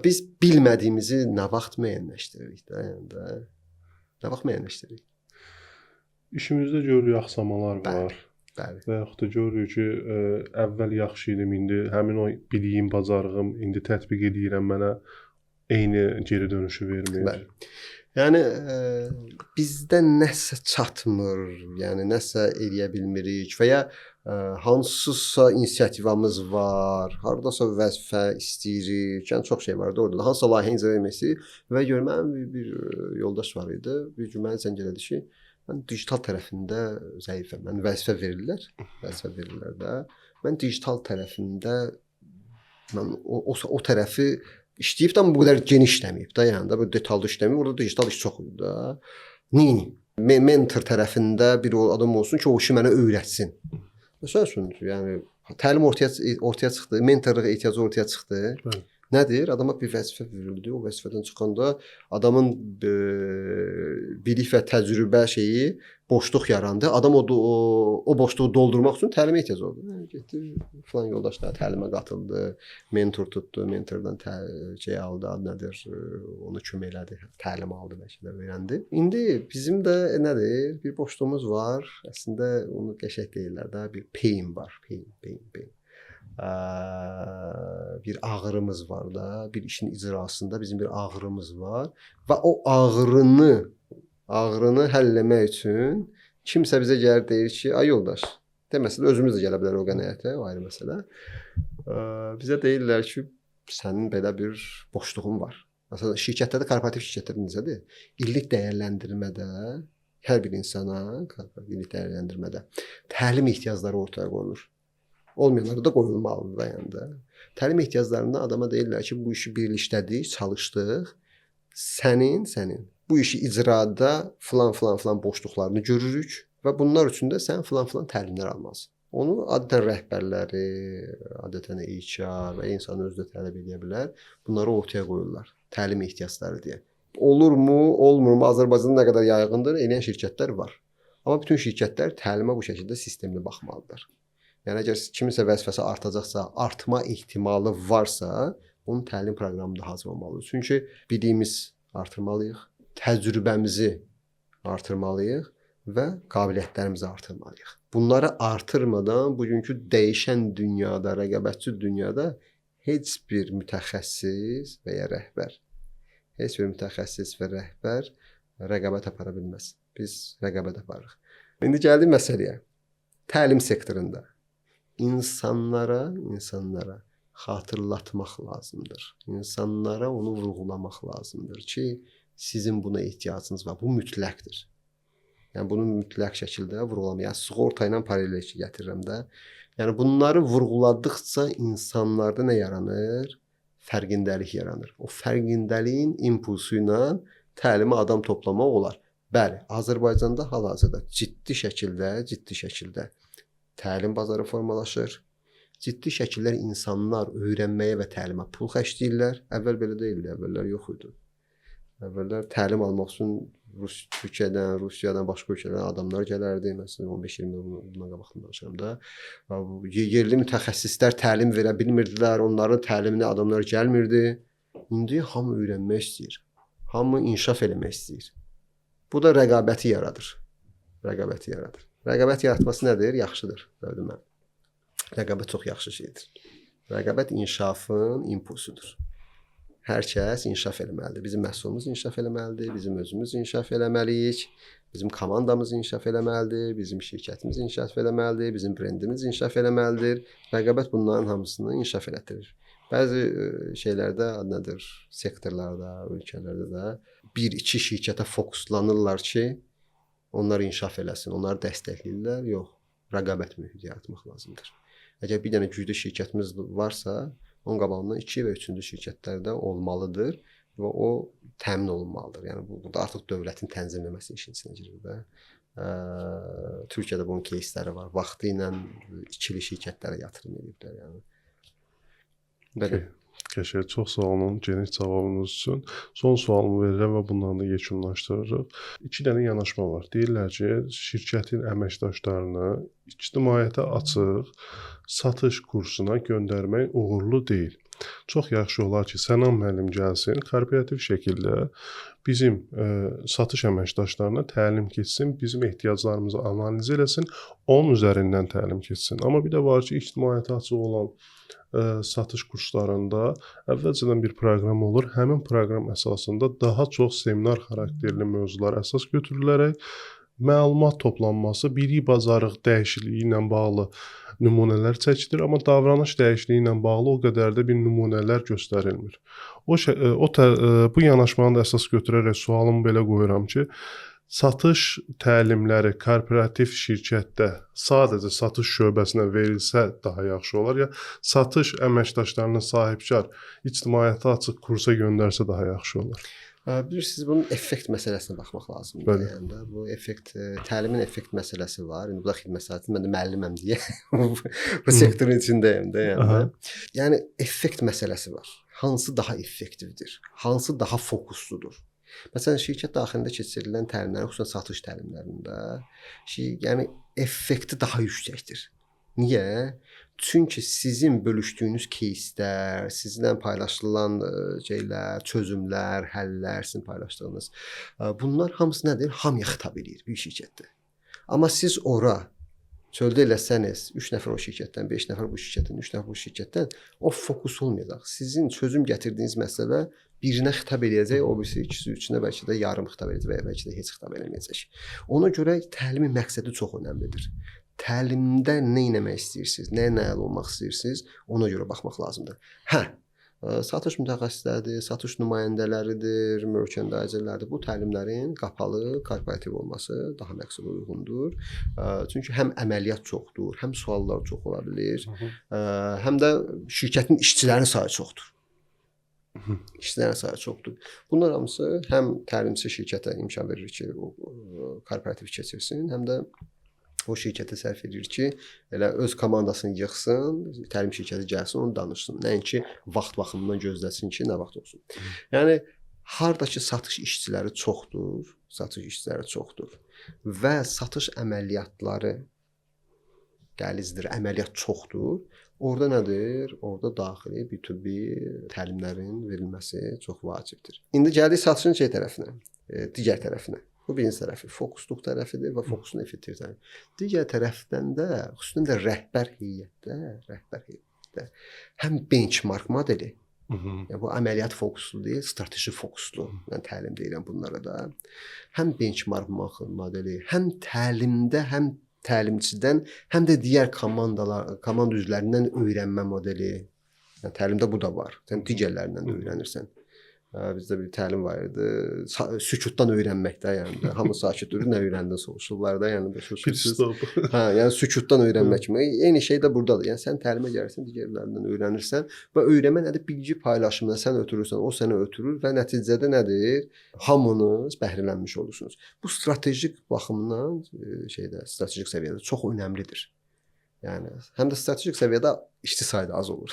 biz bilmədiyimizi nə vaxt müəyyənləşdiririk də, yəni də. Nə vaxt müəyyənləşdiririk? İşimizdə görürük axsamalar var. Bəli. Və yaxud da görürük ki, əvvəl yaxşı idim, indi həmin o bildiyim, bacarığım indi tətbiq edirəm, mənə eyni geri dönüşü vermir. Bəli. Yəni bizdə nəsə çatmır, yəni nəsə eləyə bilmirik və ya hansısa inisiativamız var, hardasa vəzifə istəyirik, yəni çox şey var da orada. Hansısa layihə icra etmək istəyirik və gör mənim bir yoldaş var idi, bir gün mənə zəng elədi ki, mən digital tərəfində zəifəm. Mən vəzifə verirlər, vəzifə verirlər də. Mən digital tərəfində mən o tərəfi işləyib də, amma bu qədər geniş işləməyib də, yəni də bu detallı işləməyib. Orada digital iş çox idi də. Neyni? Mentor tərəfində bir adam olsun ki, o işi mənə öyrətsin. Məsəl üçün, yəni təlim ortaya çıxdı, mentorluq ehtiyacı ortaya çıxdı. Bəli. Nədir? Adama bir vəzifə verildi. O vəzifədən çıxanda adamın bilik və təcrübə şeyi boşluq yarandı. Adam o boşluğu doldurmaq üçün təlimə ehtiyac oldu. Yəni, getdi filan yoldaşlar təlimə qatıldı, mentor tutdu, mentordan şey aldı, ad nədir, onu kömək elədi, təlim aldı, bəlkə də öyrəndi. İndi bizim də nədir? Bir boşluğumuz var. Əslində onu qəşəng deyirlər də, bir pain var. Pain, pain, pain. Bir ağrımız var da, bir işin icrasında bizim bir ağrımız var və o ağrını həll eləmək üçün kimsə bizə gəlir deyir ki, ay yoldaş, deməsə də özümüz də gələ bilər o qənaətə, o ayrı məsələ. Bizə deyirlər ki, sənin belə bir boşluğun var. Məsələn, şirkətlərdə, korporativ şirkətlərdə necədir? İllik dəyərləndirmədə hər bir insana illik dəyərləndirmədə təlim ehtiyacları ortaya qoyulur. Olmayanlara da qoyulmalıdır da, yəni də. Təlim ehtiyaclarında adama deyirlər ki, bu işi bir il işlədik, çalışdıq. Sənin bu işi icrada filan filan filan boşluqlarını görürük və bunlar üçün də sən filan filan təlimlər almalısan. Onu adətən rəhbərləri, adətən HR və insanın özü də tələb edə bilər. Bunları ortaya qoyurlar. Təlim ehtiyacları deyə. Olurmu, olmurmu? Azərbaycanda nə qədər yayğındır, eləyən şirkətlər var. Amma bütün şirkətlər təlimə bu şəkildə sistemli baxmalıdır. Yəni əgər kiminsə vəzifəsi artacaqsa, artma ehtimalı varsa, onun təlim proqramı da hazır olmalıdır. Çünki biliyimiz artırmalıyıq, təcrübəmizi artırmalıyıq və qabiliyyətlərimizi artırmalıyıq. Bunları artırmadan bugünkü dəyişən dünyada, rəqabətçi dünyada heç bir mütəxəssis və ya rəhbər, heç bir mütəxəssis və rəhbər rəqabət apara bilməz. Biz rəqabət aparırıq. İndi gəldik məsələyə. Təlim sektorunda İnsanlara xatırlatmaq lazımdır. İnsanlara onu vurğulamaq lazımdır ki, sizin buna ehtiyacınız var. Bu mütləqdir. Yəni bunu mütləq şəkildə vurğulamaq. Yəni sığorta ilə paralel gətirirəm də. Yəni bunları vurğuladıqca insanlarda nə yaranır? Fərqindəlik yaranır. O fərqindəliyin impulsu ilə təlimə adam toplamaq olar. Bəli, Azərbaycanda hal-hazırda ciddi şəkildə təlim bazarı formalaşır. Ciddi şəkildə insanlar öyrənməyə və təlimə pul xərcləyirlər. Əvvəl belə deyildi, əvvəllər yox idi. Əvvəllər təlim almaq üçün Türkiyədən, Rusiyadan, başqa ölkələrdən adamlar gələrdi. Məsələn, 15-20 il bundan qabaq danışıram da. Yerli mütəxəssislər təlim verə bilmirdilər, onların təliminə adamlar gəlmirdi. İndi hamı öyrənmək istəyir. Hamı inkişaf eləmək istəyir. Bu da rəqabəti yaradır. Rəqabəti yaradır. Rəqabət yaratması nədir? Yaxşıdır. Gördüm mən. Rəqabət çox yaxşı şeydir. Rəqabət inkişafın impulsudur. Hər kəs inkişaf eləməlidir. Bizim məhsulumuz inkişaf eləməlidir, bizim özümüz inkişaf eləməliyik, bizim komandamız inkişaf eləməlidir, bizim şirkətimiz inkişaf eləməlidir, bizim brendimiz inkişaf eləməlidir. Rəqabət bunların hamısını inkişaf elətdirir. Bəzi şeylərdə, nədir, sektorlarda, ölkələrdə də bir-iki şirkətə fokuslanırlar ki, onlar inkişaf eləsin, onları dəstəkləyirlər. Yox, rəqabət mühiti yaratmaq lazımdır. Əgər bir dənə güclü şirkətimiz varsa, onun qabağından 2 və 3-cü şirkətlər də olmalıdır və o təmin olunmalıdır. Yəni bu burada artıq dövlətin tənzimləməsi işin içinə girir də. Türkiyədə bunun кейsləri var. Vaxtı ilə ikili şirkətlərə yatırım ediblər, yəni. Belə. Qəşəng, çox sağ olun geniş cavabınız üçün. Son sualımı verirəm və bundan da yekunlaşdırırıq. 2 dənə yanaşma var. Deyirlər ki, şirkətin əməkdaşlarını ictimaiyyətə açıq satış kursuna göndərmək uğurlu deyil. Çox yaxşı olar ki, Sənan müəllim gəlsin, korporativ şəkildə bizim satış əməkdaşlarına təlim keçsin, bizim ehtiyaclarımızı analiz eləsin, onun üzərindən təlim keçsin. Amma bir də var ki, ictimaiyyətə açıq olan satış kurslarında əvvəlcədən bir proqram olur. Həmin proqram əsasında daha çox seminar xarakterli mövzular əsas götürülərək məlumat toplanması, bilik bacarıq dəyişikliyi ilə bağlı nümunələr çəkilir, amma davranış dəyişikliyi ilə bağlı o qədər də bir nümunələr göstərilmir. Bu yanaşmanı da əsas götürərək sualımı belə qoyuram ki, satış təlimləri korporativ şirkətdə sadəcə satış şöbəsinə verilsə daha yaxşı olar, ya satış əməkdaşlarını sahibkar ictimaiyyətə açıq kursa göndərsə daha yaxşı olar? Bilirsiniz, bunun effekt məsələsinə baxmaq lazımdır. Bəli. Yəni də bu effekt, təlimin effekt məsələsi var. İndi bu da xidmət sahəsi, mən də müəlliməm deyə bu sektorun içindəyəm də, yəni. Aha. Yəni effekt məsələsi var. Hansı daha effektivdir? Hansı daha fokusludur? Məsələn, şirkət daxilində keçirilən təlimlər, xüsusən satış təlimlərində, yəni effekti daha yüksəkdir. Niyə? Çünki sizin bölüşdüyünüz кейslər, sizinlə paylaşılan şeylər, çözümlər, həllər, sizin paylaşdığınız, bunlar hamısı nədir? Hamıya xitab eləyir bir şirkətdə. Amma siz ora çöldə eləsəniz, 3 nəfər o şirkətdən, 5 nəfər bu şirkətdən, 3 nəfər bu şirkətdən, o fokus olmayacaq. Sizin çözüm gətirdiyiniz məsələ birinə xitab eləyəcək, o birisi, ikisi, üçünə bəlkə də yarım xitab eləyəcək və ya bəlkə də heç xitab eləməyəcək. Ona görə təlimin məqsədi çox önəmlidir. Təlimdə nə etmək istəyirsiniz, nəyə nail olmaq istəyirsiniz, ona görə baxmaq lazımdır. Hə, satış mütəxəssisləridir, satış nümayəndələridir, merchandiserlərdir. Bu təlimlərin qapalı, korporativ olması daha məqsədə uyğundur. Çünki həm əməliyyat çoxdur, həm suallar çox ola bilir, həm də şirkətin işçilərinin sayı çoxdur. İşçilərin sayı çoxdur. Bunlar hamısı həm təlimçi şirkətə imkan verir ki, o korporativ keçirsin, həm də o şirkətə sərf edir ki, elə öz komandasını yığsın, təlim şirkəti gəlsin, onu danışsın. Nəinki vaxt baxımından gözləsin ki, nə vaxt olsun. Yəni hardakı satış işçiləri çoxdur, satış işçiləri çoxdur və satış əməliyyatları dəlizdir, əməliyyat çoxdur. Orada nədir? Orada daxili B2B təlimlərin verilməsi çox vacibdir. İndi gəldik satışın şey tərəfinə, digər tərəfinə. Bu birinci tərəfi fokusluq tərəfidir və fokusun effektiv tərəfi. Digər tərəfdən də, xüsusən də rəhbər heyətdə həm benchmark modeli, yəni bu əməliyyat fokuslu deyil, strateji fokuslu. Mən təlim deyirəm bunlara da. Həm benchmark modeli, həm təlimdə, həm təlimçidən, həm də digər komandalar, komanda üzvlərindən öyrənmə modeli. Yəni təlimdə bu da var. Sən digərlərindən də öyrənirsən. Bizdə bir təlim var idi. Sükutdan öyrənmək də, yəni hamı sakit durur, nə öyrəndin soruşurlar da, yəni başa. Hə, yəni sükutdan öyrənmək kimi. Eyni şey də burdadır. Yəni sən təlimə gəlirsən, digərlərindən öyrənirsən və öyrənmə nədir? Bilgi paylaşımına sən ötürürsən, o sənə ötürür və nəticədə nədir? Hamınız bəhrələnmiş olursunuz. Bu strateji baxımdan şeydə, strateji səviyyədə çox önəmlidir. Yəni həm də strateji səviyyədə işçi sayı da az olur.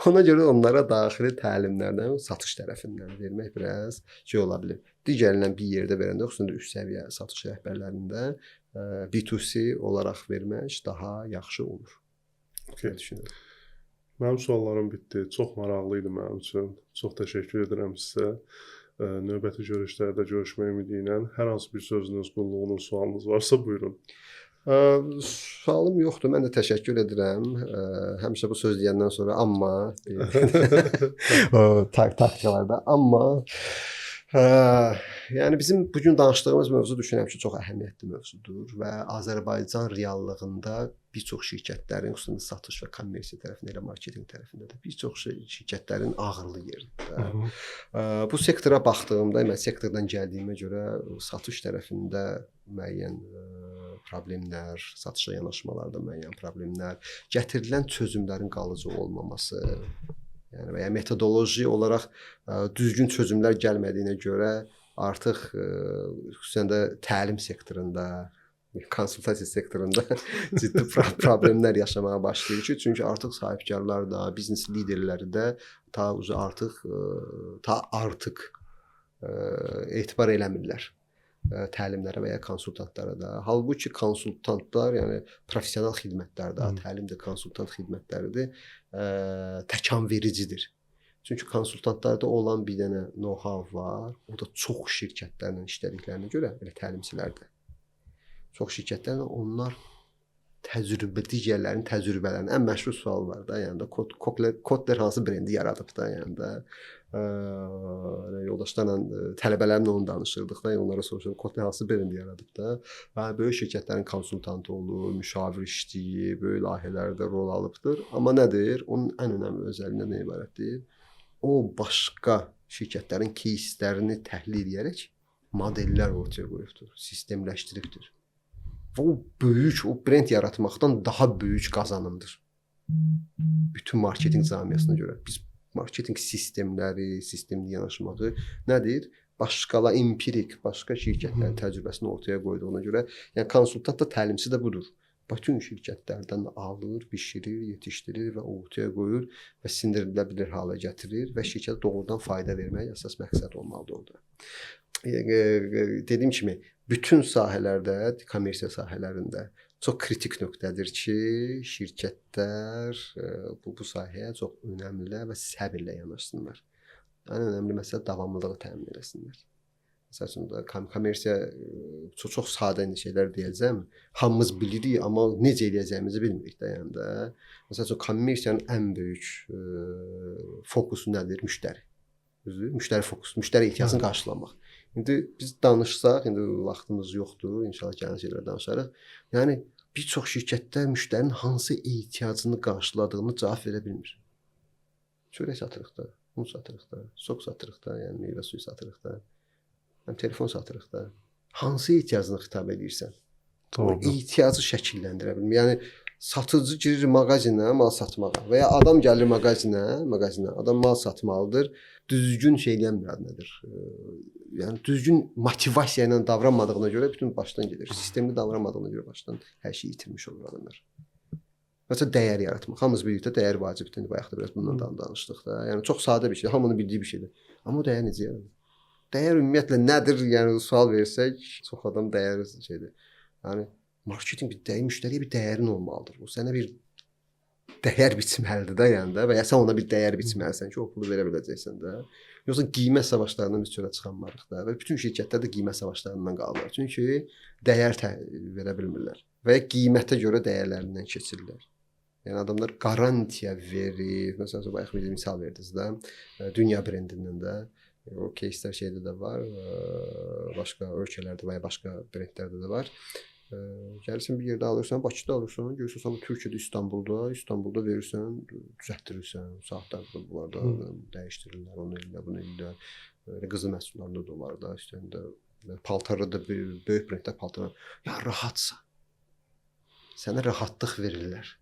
Ona görə onlara daxili təlimlərdən satış tərəfindən vermək biraz şey ola bilər. Digərindən bir yerdə verəndə, xüsusən də üst səviyyə satış rəhbərlərində B2C olaraq vermək daha yaxşı olur. Okay. Düşünürəm. Mənim suallarım bitdi. Çox maraqlı idi mənim üçün. Çox təşəkkür edirəm sizə. Növbəti görüşlərdə görüşmək ümidi ilə hər hansı bir sözünüz, qulluğunuz, sualınız varsa buyurun. Sualım yoxdur. Mən də təşəkkür edirəm. Həmişə bu söz deyəndən sonra amma o taktikalarda amma yəni bizim bu gün danışdığımız mövzu düşünürəm ki, çox əhəmiyyətli mövzudur və Azərbaycan reallığında bir çox şirkətlərin, xüsusən satış və kommersiya tərəfində, elə marketinq tərəfində də bir çox şirkətlərin ağırlı yeridir. Bu sektora baxdığımda, mən sektordan gəldiyimə görə satış tərəfində müəyyən problemlər, satışa yanaşmalarda müəyyən problemlər, gətirilən çözümlərin qalıcı olmaması, yəni və ya metodoloji olaraq düzgün çözümlər gəlmədiyinə görə artıq xüsusən də təlim sektorunda, konsultasiya sektorunda ciddi problemlər yaşamağa başlayır ki, çünki artıq sahibkarlar da, biznes liderləri də ta artıq etibar eləmirlər təlimlərə və ya konsultantlara da. Halbuki konsultantlar, yəni professional xidmətlər də, təlim də konsultant xidmətləridir, təkan vericidir. Çünki konsultantlarda olan bir dənə know-how var, o da çox şirkətlərlə işlədiklərinə görə, elə təlimçilərdə. Çox şirkətlərlə onlar təcrübə, digərlərinin təcrübələrini, ən məşhur sual var da, yəni də Kotler hansı brendi yaradıb da, yəni də yoldaşlarla, tələbələrimlə onu danışırdıq da, onlara soruşurdum, Kotler hansı brendi yaradıb da, və böyük şirkətlərin konsultantı olur, müşavir işləyib, böyük layihələrdə rol alıbdır. Amma nədir? Onun ən önəmli özəlliyi nə ibarətdir? O, başqa şirkətlərin кейslərini təhlil edərək modellər ortaya qoyubdur, sistemləşdiribdir. Və o böyük, o brend yaratmaqdan daha böyük qazanımdır. Bütün marketinq camiasına görə. Biz marketinq sistemləri, sistemli yanaşmağı nədir? Başqala empirik, başqa şirkətlərin təcrübəsini ortaya qoyduğuna görə, yəni konsultant da, təlimçi də budur. Bütün şirkətlərdən alır, bişirir, yetişdirir və ortaya qoyur və sindirilə bilir hala gətirir və şirkətə doğrudan fayda vermək əsas məqsəd olmalıdır orada. Dediyim kimi, bütün sahələrdə, kommersiya sahələrində çox kritik nöqtədir ki, şirkətlər bu sahəyə çox önəmli və səbirlə yanaşsınlar. Ən önəmli məsələ davamlılığı təmin eləsinlər. Məsəl üçün, kommersiya çox sadə şeylər deyəcəm. Hamımız bilirik, amma necə eləyəcəyimizi bilmirik də. Yəni də. Məsəl üçün, kommersiyanın ən böyük fokusu nədir? Müştəri. Müştəri fokusu, müştəri ehtiyacını qarşılamaq. İndi biz danışsaq, indi vaxtımız yoxdur, inşallah gələn şeylər danışarıq. Yəni, bir çox şirkətlər müştərinin hansı ehtiyacını qarşıladığını cavab verə bilmir. Çörək satırıq da, un satırıq da, sok satırıq da, yəni meyvə suyu satırıq da, həm telefon satırıq da. Hansı ehtiyacını xitab edirsən? O ehtiyacı şəkilləndirə bilmir. Yəni, satıcı girir mağazinə mal satmağa və ya adam gəlir mağazinə, adam mal satmalıdır. Düzgün şey eləyənmir, adı nədir? Yəni, düzgün motivasiya ilə davranmadığına görə bütün başdan gedir. Sistemli davranmadığına görə başdan hər şeyi itirmiş olur adamlar. Məsələn, dəyər yaratmaq. Hamımız bilirik də, dəyər vacibdir. Bayaq da biraz bundan danışdıq da. Yəni, çox sadə bir şeydir. Hamının bildiyi bir şeydir. Amma o dəyər necə yaranır? Dəyər ümumiyyətlə nədir? Yəni, sual versək, çox adam dəyər şeydir. Yəni, marketinq bir dəyər, müştəriyə bir dəyərin olmalıdır. O sənə bir dəyər biçməlidir də, yəni də, və ya sən ona bir dəyər biçməlisən ki, o pulu verə biləcəksən də. Yoxsa qiymət savaşlarından biz çölə çıxanmarıq da və bütün şirkətlər də qiymət savaşlarından qalırlar. Çünki dəyər verə bilmirlər və ya qiymətə görə dəyərlərindən keçirlər. Yəni adamlar qarantiya verir. Məsələn, bayaq bir misal verdiniz də, dünya brendindən də. O кейslər şeydə də var, başqa ölkələrdə və ya başqa brendlərdə də var. Gəlirsən bir yerdə alırsan, Bakıda alırsan, görürsən sən Türkiyədə, İstanbulda verirsən, düzəltdirirsən, saatlar bunlarda dəyişdirirlər, onu eləyirlər, bunu eləyirlər. Elə qızıl məhsullarında da var da, üstəndə paltarda da böyük brendlər paltarlar. Ya rahatsan. Sənə rahatlıq verirlər.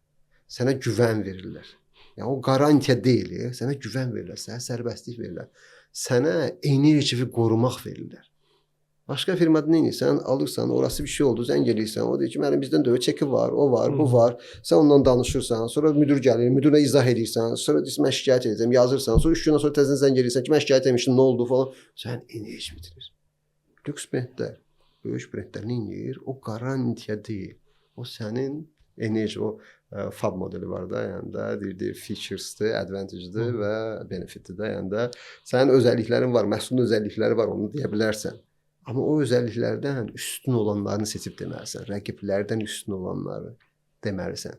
Sənə güvən verirlər. Yəni o qarantiya deyil, sənə güvən verirlər, sənə sərbəstlik verirlər. Sənə enerjini qorumaq verirlər. Başqa firmada nə edirsən? Alırsan, orası bir şey oldu, zəng eləyirsən. O deyir ki, mənim bizdən deyil, çeki var, o var, bu var. Sən ondan danışırsan, sonra müdür gəlir, müdürə izah edirsən, sonra deyirsən, mən şikayət edəcəm, yazırsan, sonra 3 gündən sonra təzədən zəng eləyirsən ki, mən şikayət etmişdim, nə oldu falan. Sən enerji bitirir. Lüks brendlər, böyük brendlər nə edir? O qarantiya deyil. O sənin enerji, o FAB modeli var da, yəni də deyir features'dır, advantage'dır və benefit'dir də, yəni də sənin özəlliklərin var, məhsulun özəllikləri var, onu deyə bilərsən. Amma o özəlliklərdən üstün olanlarını seçib deməlisən, rəqiblərdən üstün olanları deməlisən.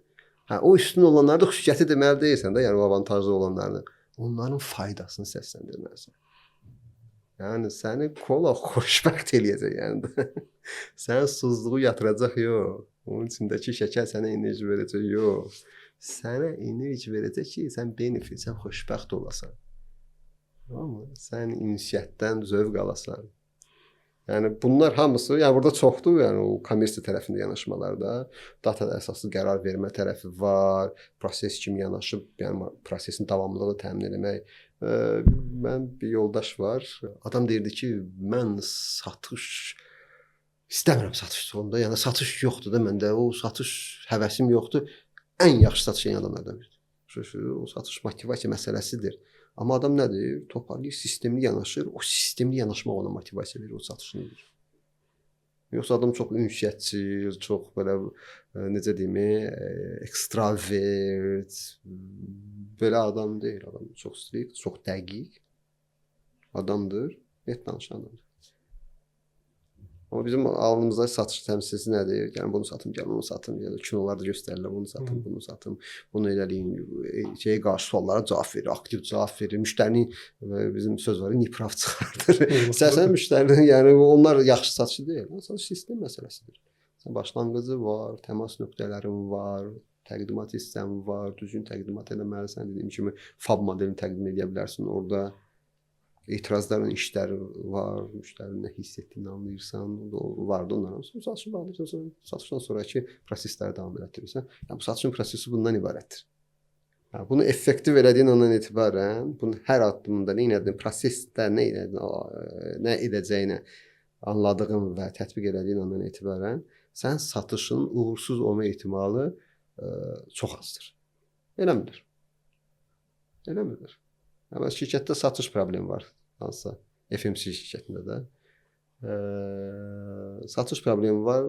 Hə, o üstün olanları da xüsusiyyəti deməli deyilsən də, yəni o avantajlı olanlarını. Onların faydasını səsləndirməlisən. Yəni səni kola xoşbəxt eləyəcək yəni. Sənin susuzluğu yatıracaq yox. Onun içindəki şəkər sənə enerji verəcək yox. Sənə enerji verəcək ki, sən benefit, sən xoşbəxt olasan. Tamam mı? Sən ünsiyyətdən zövq alasan. Yəni bunlar hamısı, yəni burada çoxdur, yəni o kommersiya tərəfində yanaşmalarda data əsaslı qərar vermə tərəfi var, proses kimi yanaşıb, yəni prosesin davamlılığını təmin etmək. Mən bir yoldaş var. Adam deyirdi ki, mən satış istəmirəm satışçı olum da. Yəni satış yoxdur da məndə. O satış həvəsim yoxdur. Ən yaxşı satış edən adamlardan biridir. O satış motivasiya məsələsidir. Amma adam nədir? Toparlayır, sistemli yanaşır. O sistemli yanaşmaq ona motivasiya verir, o satışını edir. Yoxsa adam çox ünsiyyətçi, çox belə necə deyim, ekstravert, belə adam deyil. Adam çox strikt, çox dəqiq adamdır, net danışan adamdır. Amma bizim alnımızda satış təmsilçisi nədir? Yəni bunu satım, gəl onu satım, yəni kinolarda göstərirlər, bunu satım, bunu satım, bunu eləyin, şeyə qarşı suallara cavab verir, aktiv cavab verir. Müştərinin bizim söz var, niprav çıxardır. İstərsən müştərinin, yəni onlar yaxşı satıcı deyil. Satış sistem məsələsidir. Sən başlanğıcı var, təmas nöqtələrin var, təqdimat hissən var, düzgün təqdimat eləməlisən. Dediyim kimi FAB modelini təqdim edə bilərsən orada. Etirazların işləri var, müştərinin nə hiss etdiyini anlayırsan, var da onların. Sonra satışı bağlayırsan, sonra satışdan sonraki prosesləri davam elətdirirsən. Yəni bu satışın prosesi bundan ibarətdir. Yəni, bunu effektiv elədiyin andan etibarən, bunun hər addımında nə etdiyini, prosesdə nə elədiyini, nə edəcəyini anladığın və tətbiq elədiyin andan etibarən sən satışın uğursuz olma ehtimalı çox azdır. Eləmidir. Eləmidir. Amma şirkətdə satış problemi var. Hansısa FMC şirkətində də. Satış problemi var.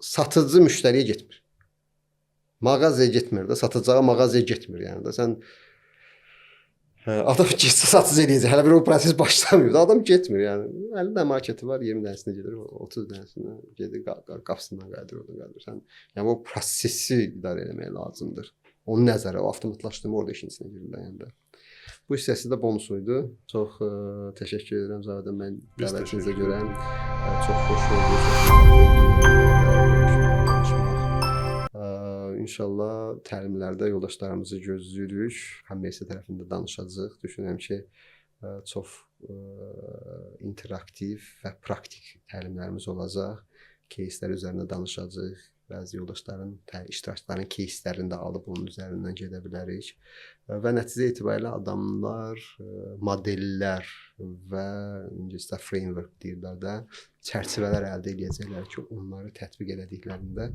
Satıcı müştəriyə getmir. Mağazaya getmir də, satacağı mağazaya getmir yəni də. Sən adam getsə satıcı eləyəcək. Hələ bir o proses başlamıyor. Adam getmir yəni. 50 dənə marketi var, 20 dənəsinə gedir, 30 dənəsinə gedir, qapısından qayıdır, oradan qayıdır. Sən yəni o prosesi idarə eləmək lazımdır. Onun nəzərə, o avtomatlaşdırma orada işin içinə girirlər yəni də. Bu hissəsi də bonus idi. Çox təşəkkür edirəm Zavidə mən dəvətinizə görə. Çox xoş oldu, çox danışmaq. İnşallah təlimlərdə yoldaşlarımızı gözləyirik. Kommersiya tərəfində danışacağıq. Düşünürəm ki, çox interaktiv və praktik təlimlərimiz olacaq. Кейslər üzərində danışacağıq. Bəzi yoldaşların, iştirakçıların кейslərini də alıb onun üzərindən gedə bilərik. Və nəticə etibarilə adamlar modellər və ingiliscə framework deyirlər də, çərçivələr əldə edəcəklər ki, onları tətbiq elədiklərində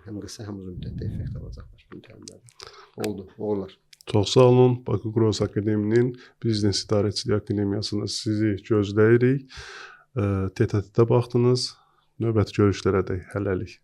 həm qısa, həm uzun müddətdə effekt alacaqlar bu təlimlərdə. Oldu, uğurlar. Çox sağ olun. Bakı Gross Akademinin Biznes İdarəçiliyi Akademiyasında sizi gözləyirik. Teta-teta baxdınız. Növbəti görüşlərə dək hələlik.